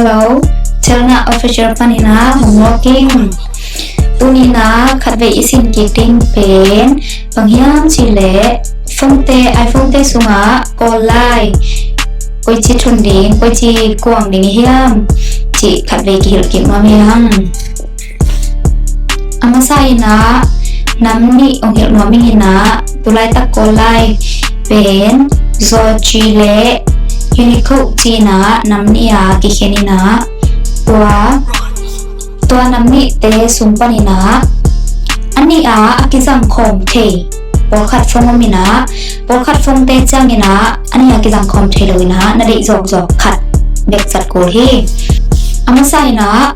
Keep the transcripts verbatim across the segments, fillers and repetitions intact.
Hello, Chelna Official panin ah hong mawk ing. Tuni in ah khatvei i sin kik ding pen bang hiam cih leh phone te, iPhone te sungah call lai koici thun ding, koici kuang ding hiam cih khatvei kihilh kik nuam hi hang. A masa in ah nam nih hong hilh nuam ing in ah, tulaitak call lai pen Zaw ci le Unicode ci in ah nam nih a kikhen in ah, tua, tua nam nihte sung panin ah a nih a a kizang khawm thei pawlkhat phone om in ah, pawlkhat phone te ciangin ah a nih a kizang khawm thei lo in ah na deih zawkzawk khat bek zat kul hi. A masa in ah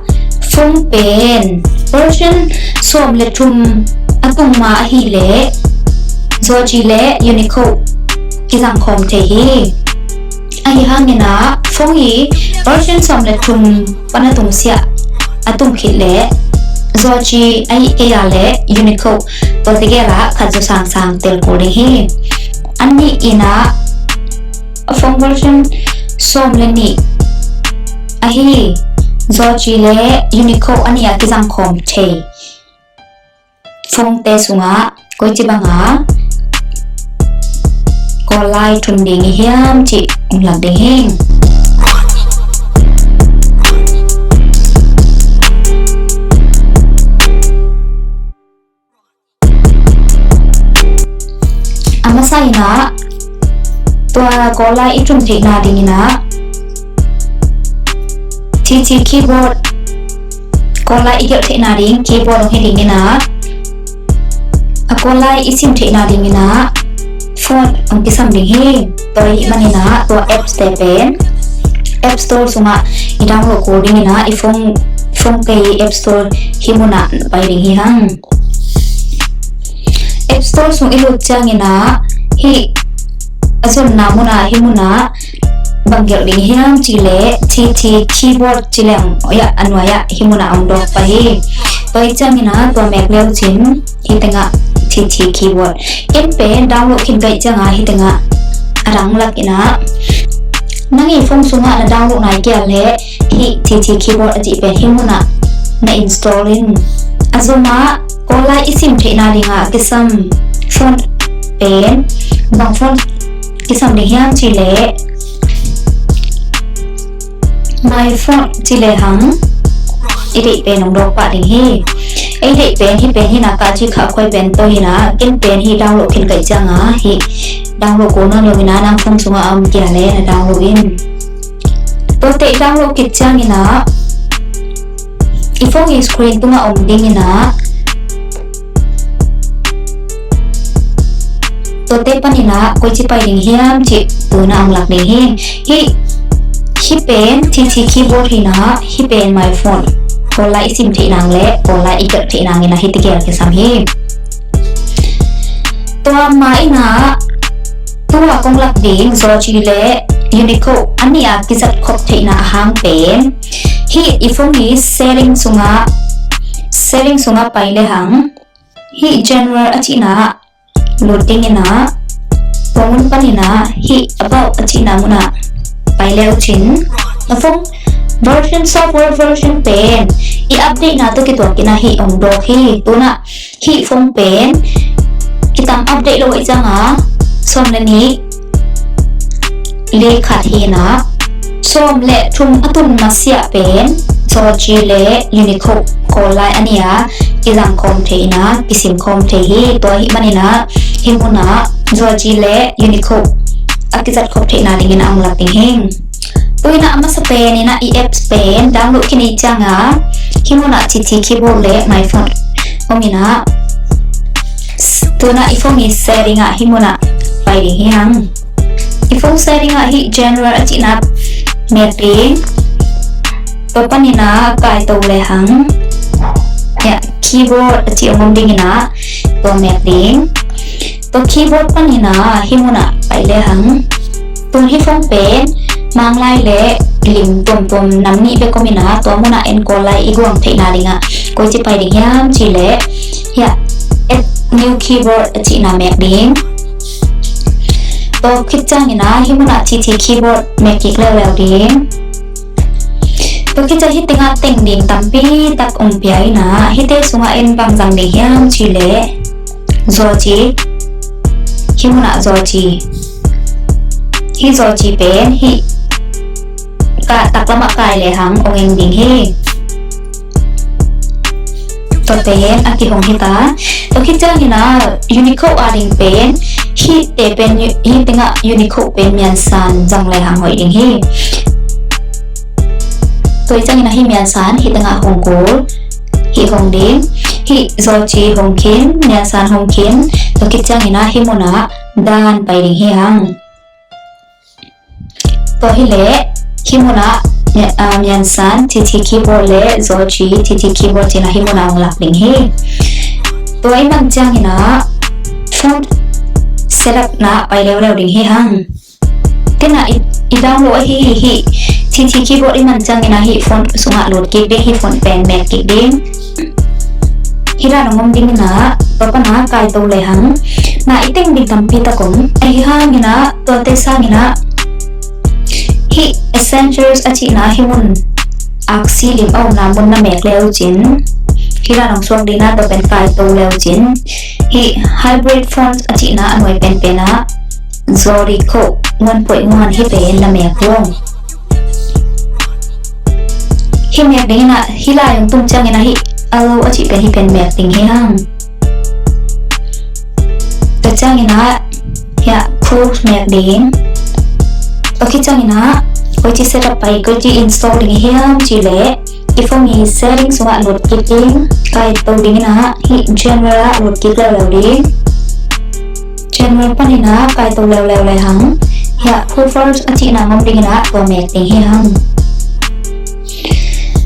phone pen version sawm le thum a tung ma ahih leh Zaw ci le Unicode kizang khawm thei hi. Ahi hangin ah phone hi version sawm le thum pan a tung siah a tung khit leh Zaw ci ahih kei a leh Unicode, tua tegel ah khat zaw sangsang tel kul ding hi. A nih in ah phone version sawm le nih ahi Zaw ci le Unicode a nih a kizang khawm thei phone te sungah koici bang a call lai thun ding i hiam cih hong lak ding hi. A masa in ah tua call lai i thun theihna ding in ah, ci ci keyboard, call lai i gelh theihna ding keyboard hong hi ding in ah, a call lai i sim theihna ding in ah font hong kisam ding hi. Tua ahih manin ah tua apps te pen App Store sungah i download kul ding in ah, i phone, phone kei App Store hih mun ah pai ding hi hang. App Store sung i lut ciangin ah hih a zonna mun ah, hih mun ah bang gelh ding hiam cih leh T T Keyboard ci leng, oh ya, a nuai ah hih mun ah hong dawk pah hi. Tua ahih ciangin ah tua mek le uh cin hih tengah T T Keyboard. Ken pen download khin ka hih ciangin hih tengah a dang lak in ah, nang i phone sungah na download nai kei a leh hih T T Keyboard a cih pen hih mun ah na install in. A zom ah call lai i sim theihna ding a kisam font pen bang font kisam ding hiam cih leh My Font ci le hang i deih pen hong dawk pah ding hi. Ei deih pen hih pen hi in ah, ka ci kha khuai pen tawh hi in ah, ken pen hih download khin ka hih ciangin hih download kul nawn lo in ah, nang phone sungah a om kei a leh na download in. Tuate i download khit ciangin ah i phone i screen tungah om ding in ah, tuate panin ah koici pai ding hiam cih tu in ah hong lak ding hi. Hih, hih pen T T Keyboard hi in ah, hih pen My Font. Call lai i sim theih nang leh call lai i gelh theih nang in ah hih tegel kisam hi. Tua ma in ah tua kong lak ding Zaw ci le Unicode a nih a kizat khop theihna a hang pen hih i phone i setting sungah, setting sungah pai le hang hih general a cihna lut ding in ah, tua mun panin ah hih about a cihna mun ah pai le uh cin, na phone version, software version pen i update na tawh kituak in ah hih hong dawk hi. Tu in ah hih phone pen kitam update lo ahih ciangin sawm le nih le khat hi in ah, sawm le thum a tun masiah pen Zaw ci le Unicode call lai a nih a kizang khawm thei in ah, kisim khawm thei hi. Tua ahih manin ah hih mun ah Zaw ci le Unicode a kizat khop theihna ding in ah hong lak ding hi. Tu in ah a masa pen in ah i apps pen download khin i hih ciangin hih mun ah T T Keyboard le My Font om in ah, tu in ah i phone i setting ah hih mun ah pai ding hi hang. I phone setting ah hih general a cihna mek ding. Tua panin ah kai to le hang, ya, keyboard a cih hong om ding in ah tua mek ding. Tua keyboard panin ah hih mun ah pai le hang, tu in hih phone pen Manglai le lim tuamtuam nam nih bek om in ah, tua mun ah en call lai i guang theihna ding ah koici pai ding hiam cih leh, ya, add new keyboard a cihna mek ding. Tua khit ciangin ah hih mun ah T T Keyboard mek kik leuleu ding. Tua khit ciang hih tengah teng ding tampi tak om pia in ah, hihte sungah en bang zang ding hiam cih leh, Zoci, hih munah Zoci, hih Zoci pen hih ka taklamah kai lehang ong en ding hi. Tua pen a kihong hi ta. Tua khit ciangin ah Unicode a ding pen, hihte pen, hih tengah Unicode pen Miansan zang lehang hoih ding hi. Tua hi ciangin ah hih Miansan hih tengah hong kul, hih hong ding, hih Zoci hong khin, Miansan hong khin. Tua khit ciangin ah hih munah dan pai ding hi hang. Tua hileh hih munah Mia-, ah, Miansan TT keyboard le Zoci TT keyboard ci-in ah hih munah hong lak ding hi. Tua i man ciangin ah font setup na pai leuleu ding hi hang. Tena i, i download ahi hih TT keyboard i man ciangin ah hih font sungah lut kik ding, hih font pen mek kik ding. Hih dan ong om ding in ah, tua pan ah kaito lehang na i teng ding tampi tak om. Ahi hangin ah, tuate sangin ah hih Essentials a cihna hih mun, aksi lim a omna mun na mek le uh cin, hih dan ong suak ding in ah, tua pen kaito le uh cin, hih Hybrid Fonts a cihna a nuai penpen ah Zoci Code one point one hih pen na mek uh. Hih mek ding in ah, hih lai ong tung ciangin ah hih Allow a cih pen, hih pen mek ding hi hang. Tua ciangin ah hiah Code mek ding. Tua khit ciangin ah koici setup pai, koici install ding hiam cih leh, i phone i setting sungah lut kik ding. Kaito ding in ah hih General ah lut kik leuleu ding. General panin ah kaito leuleu lehang hiah Who First a cihna ong om ding in ah, tua mek ding hi hang.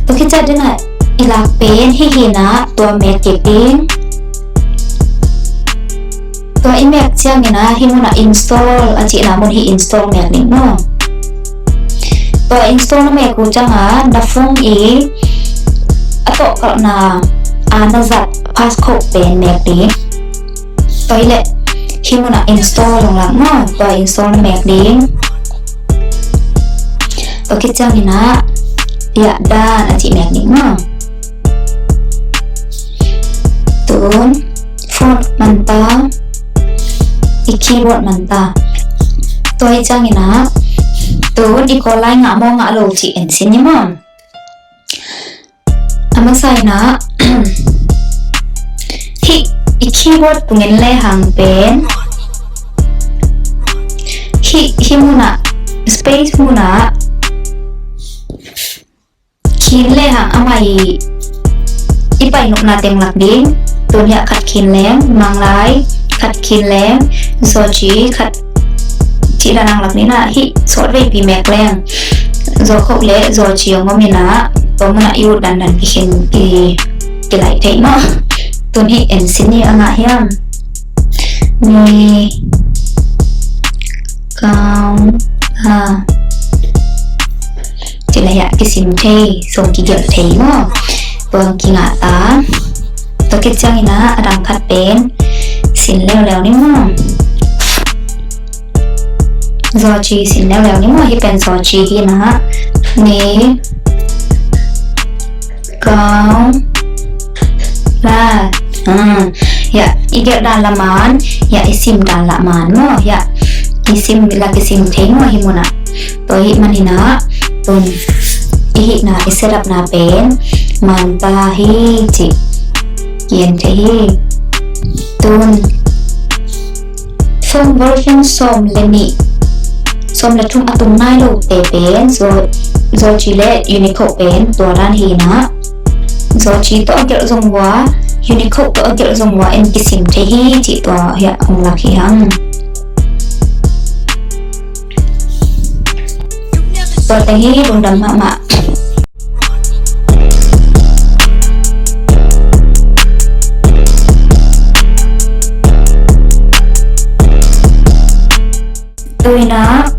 Tua khit ciang den ah i lak pen hih hi in ah, tua mek kik ding. Tua i mek ciangin ah hih munah Install a cihna mun, hih Install mek ding maw. Tua Install na mek uh ciangin na phone i a tawh kalhna a na zat passcode pen mek ding. Tua hileh hih munah Install ong lak maw, tua Install na mek ding. Tua khit ciangin ah hiah Done a cih mek ding maw. Tun font man ta, i keyboard man ta. Tua hi ciangin ah tun i call lai ngah maw ngah lo cih en sin ni maw. A masa in ah hih i keyboard tung en lehang pen hih, hih munah, space munah khin lehang amah i, i pai nopna teng lak ding. Tun hiah khat khin leng, Manglai khat khin leng, Zoci khat cih dan ong lak ding in ah, hih sawt veipi mek leng Zoci Code le Zoci ong om in ah, tua munah i ut dandan kikhin ki, kilaih thei maw. Tun hih en sin ni, a ngah hiam? Ni Kau Ha. Cih leh hiah kisim thei, song kigelh thei maw. Tua kingah ta. Tua khit ciangin ah a dang khat pen sin leuleu ni maw. Zoci sin leuleu ni maw, hih pen Zoci hi in ah. Ni Kau La. Ah, hiah i gelh dan la man, hiah i sim dan la man maw, hiah i sim la kisim thei maw hih munah. Tua hih man in ah tun i hihna, i setupna pen man ta hi cih kigen thei hi. Tun phone version sawm le nih, sawm le thum a tung nai lote pen Zo, Zoci le Unicode pen tua dan hi in ah, Zoci tawh a gelh zong uh a, Unicode tawh a gelh zong uh a, en kisim thei hi cih tua hiah ong lak hi hang. Tua teng hi, lungdam mahmah. Tu-in ah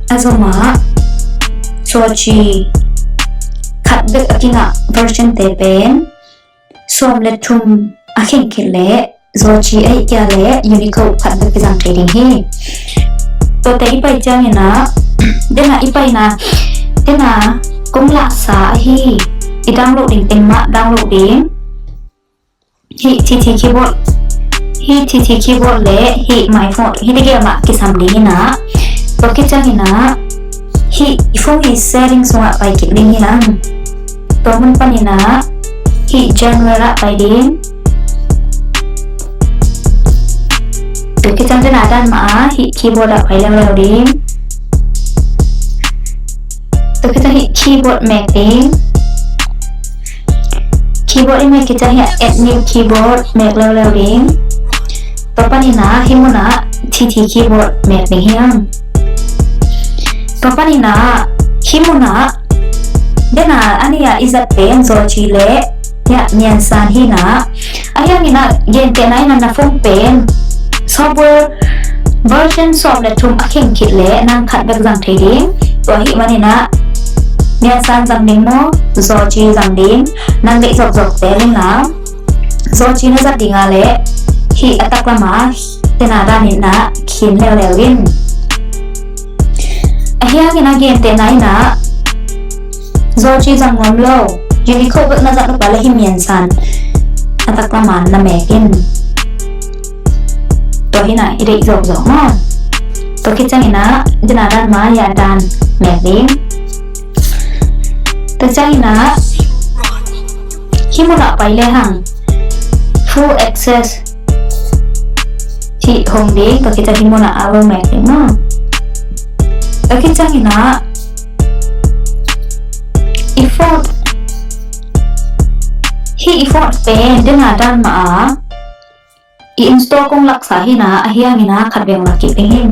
a zom ah Zoci khat bek a kingah version te pen sawm le thum a kheng khit leh Zoci ahih kei leh Unicode khat bek kizang thei ding hi. Tuate i pai ciangin ah, den a i paina, den a kong lahsa ahi i download ding teng mah download ding. Hih T T keyboard, hih T T keyboard le hih my phone hih tegel mah kisam ding inah, tua khit ciang inah hih i phone i setting sungah pai kik ding hi hang. Tua mun pan inah hih general ah pai ding. Tua khit ciang dena dan mah ah hih keyboard ah pai leuleu ding. Tua khit ciang hih keyboard mek ding. Keyboard i mek khit ciang hih add new keyboard mek leuleu ding. Tua pan inah hih munah T T keyboard mek ding hi hang. Tua pan inah hih munah dena a nih a i zat pen Zawci le hih a Miansan hi inah, ahi hang inah gentehna inah na phone pen software version sawm le thum a kheng khit leh nang khat bek zang thei ding. Tua ahih man inah Miansan zang ding maw, Zawci zang ding, nang deih zawkzawk tel inla. Zawci na zat ding a leh hih a taklam ah dena dan inah khin leuleu in. Ahi hang inah gentehna inah Zawci zang nuam lo, Unicode bek na zat nop a leh hih Miansan a taklam ah na mek in. Tua hi inah i deih zawkzawk maw. Tua khit ciang inah dena dan mah ah dan mek ding. Tua ciang inah hih munah pai le hang full access hih hong ding. Tua khit ciang hih munah a lo mek ding maw. Tua khit ciang inah i phone, hih i phone pen dena dan mah ah i install kong laksa hi inah, ahi hang inah khat bek lak kik ding hi.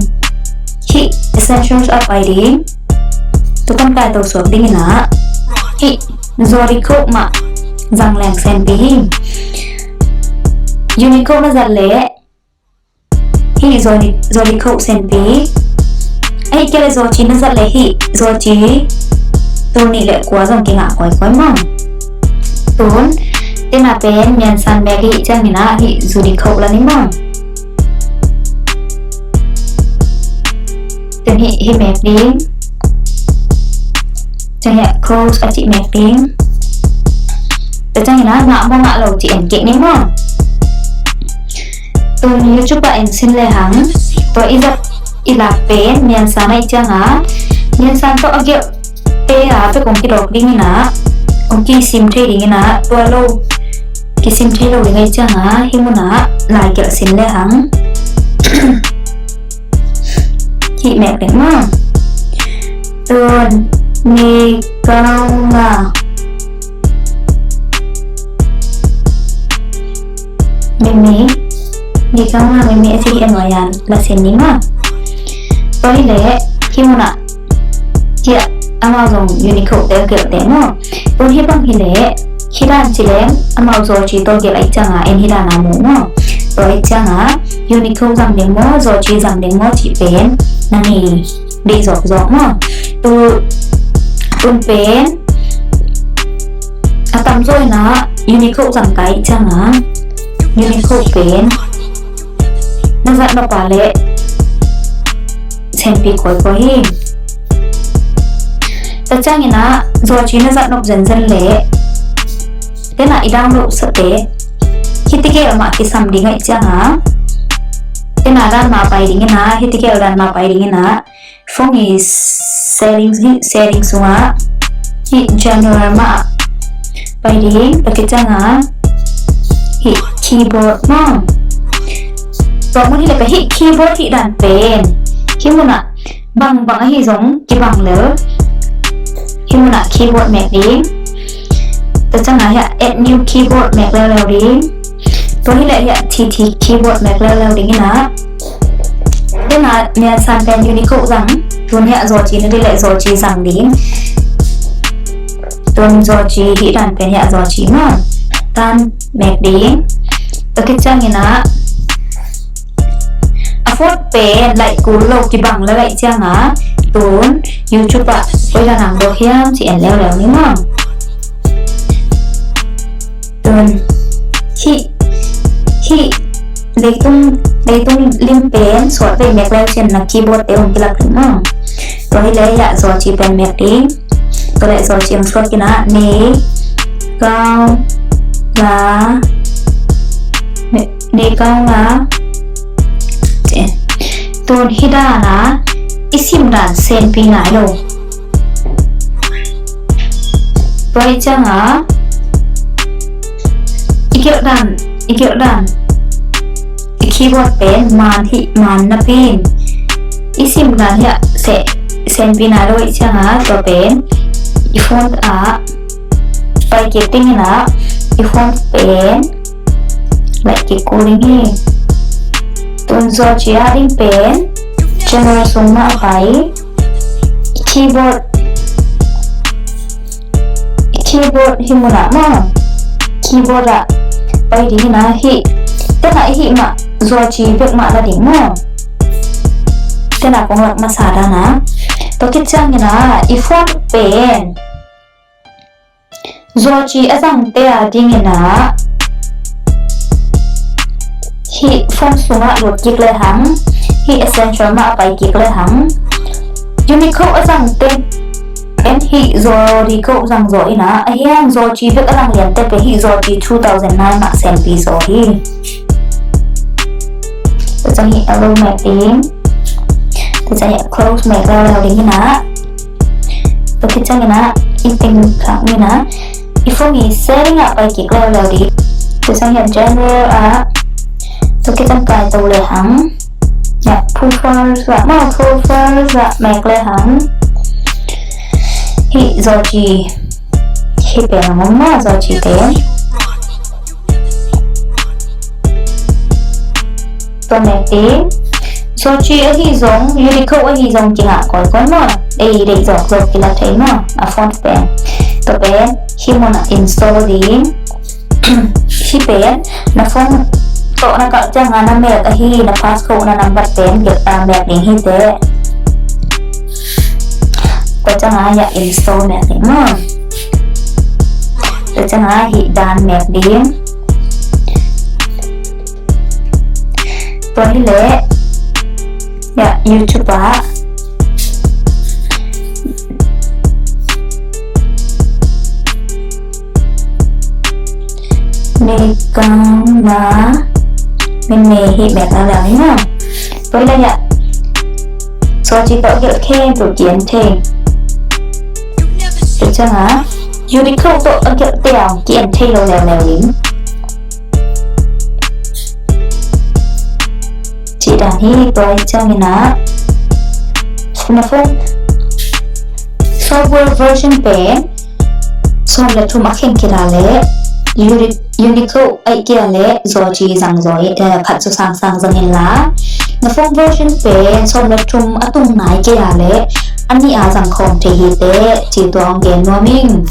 Hih essentials ah pai ding. Tua kan kai to suak ding inah hih Zawci code mah zang leng senpi hi. Unicode na zat leh hih Zawci, Zawci code senpi. Ahih kei leh Zawci na zat leh hih Zawci tul nih le kua zong kingah kawikawi maw. Tun dena pen Miansan mek ahih ciang inah hih Unicode la ni maw. Tun hih, hih mek ding. Ciang hih close a cih mek ding. Tua ciang inah ngah maw ngah lo cih en kik ni maw. Tun YouTube ah en sin le hang. Tua i zat i lak pen Miansan ahih ciang a, Miansan tawh a gelh te a bek hong kidawk ding inah, hong kisim thei ding inah, tua lo kisim thei lo ding ahih ciang a hih munah lai gelh sin le hang. Hih mek ding maw. Tun ni kau nga mimi, ni kau nga mimi a ci hi a nuai an la sin ni maw. Tua hi leh hih munah hih amau zong Unicode te gelh te maw. Tun hih bang hi leh hih dan ci leng amau Zawci tawh gelh ahih ciang a en hih dan a mu maw. Tua ahih ciang a Unicode zang ding maw, Zawci zang ding maw cih pen nang i deih zawkzawk maw. Tu, tun pen a tamzaw inah Unicode zang ka ahih ciang a Unicode pen na zat nop a leh senpi kawikawi hi. Tua ciang inah Zawci na zat nop zenzen leh dena i download sate hih tegel mah kisam ding ahih ciang a, dena dan mah pai ding inah, hih tegel dan mah pai ding inah, phone i settings, hih settings sungah hih general mah pai ding. Tua khit ciang a hih keyboard maw. Tua mun hi leh pen hih keyboard hih dan pen hih munah bangbang ahi zong kibang lel. Hih munah keyboard mek ding. Tua ciang a hih add new keyboard mek leuleu ding. Tua hi leh hih T T keyboard mek leuleu ding inah. Dena Miansan pen Unicode zang, tun hih Zawci na deih leh Zawci zang ding. Tun Zawci hih dan pen hih Zawci maw. Tan mek ding. Tua khit ciang inah a phone pen laih kul lo kibang lel ahih ciang a, tun YouTube ah koi dan ang dawk hiam ci en leuleu ni maw. Tun hih, hih leitung, leitung lim pen suat vei mek leu cin na keyboard te hong kilak ding maw. Tua hi leh hih Zawci pen mek ding. Tua leh zaw ci hong suak in ah, ne kau la, ne, ne kau la. Tun hih dan a i sim dan senpi nai lo. Tua ahih ciangin i gelh dan, i gelh dan, i keyboard pen man hi, man napi in i sim dan hiah se, senpi nai lo ahih ciangin tua pen i phone ah pai kik ding in ah, i phone pen laih kik kul ding hi. Tun zaw ci a ding pen general sung mah a pai, i keyboard, i keyboard hih mun ah maw, keyboard ah pai ding in ah, hih, ten ah i hih mah zaw ci bek mah la ding maw. Ten ah kong lak masa dan a, tua khit ciangin ah i phone pen zaw ci a zangte a ding in ah hih phone sungah lut kik le hang, hih essential mah a pai kik le hang, Unicode a zangte pen hih zaw, Unicode zang zaw in ah, a hiang zaw ci bek a zang liante pen hih zaw ci two thousand nine mah senpi zaw hi. Tua ciang hih allow mek ding. Tua ciang hih close mek leuleu ding in ah, tua khit ciangin ah i teng khak in ah i phone i setting ah pai kik leuleu ding. Tua ciang hih general ah, tua khit ciang kai to le hang, hih preferences ah maw, preferences ah mek le hang, hih zaw ci, hih pen a om maw, zaw ci pen. Tua mek ding. Zaw ci ahi zong, Unicode ahi zong kingah kawikawi maw. Ei deih zawkzawk kila thei maw, a font pen. Tua pen hih mun ah install ding. Hih pen na phone tawh na kalh ciangin na mek ahi na passcode na number pen gelh, ah, mek ding hi teh. Tua ciangin ah install mek ding maw. Tua ciangin ah hih done mek ding. Tua hi leh, ya, YouTube ah ne kau la, me me hih mek leuleu ni maw. Tua hi leh, ya, zaw ci tawh a gelh khempeuh ki-en thei. Tua ciangin ah Unicode tawh a gelhte hong ki-en thei lo leuleu in. Cih dan hi. Tua ahih ciangin ah na phone software version pen sawm le thum a kheng khit a leh Uni-, Unicode ahih kei a leh zaw ci zang zaw, eh, phat zaw sangsang zang inla, na phone version pen sawm le thum a tung nai kei a leh a nih a zang khawm thei hi teh, ci tua hong gen nuam ing.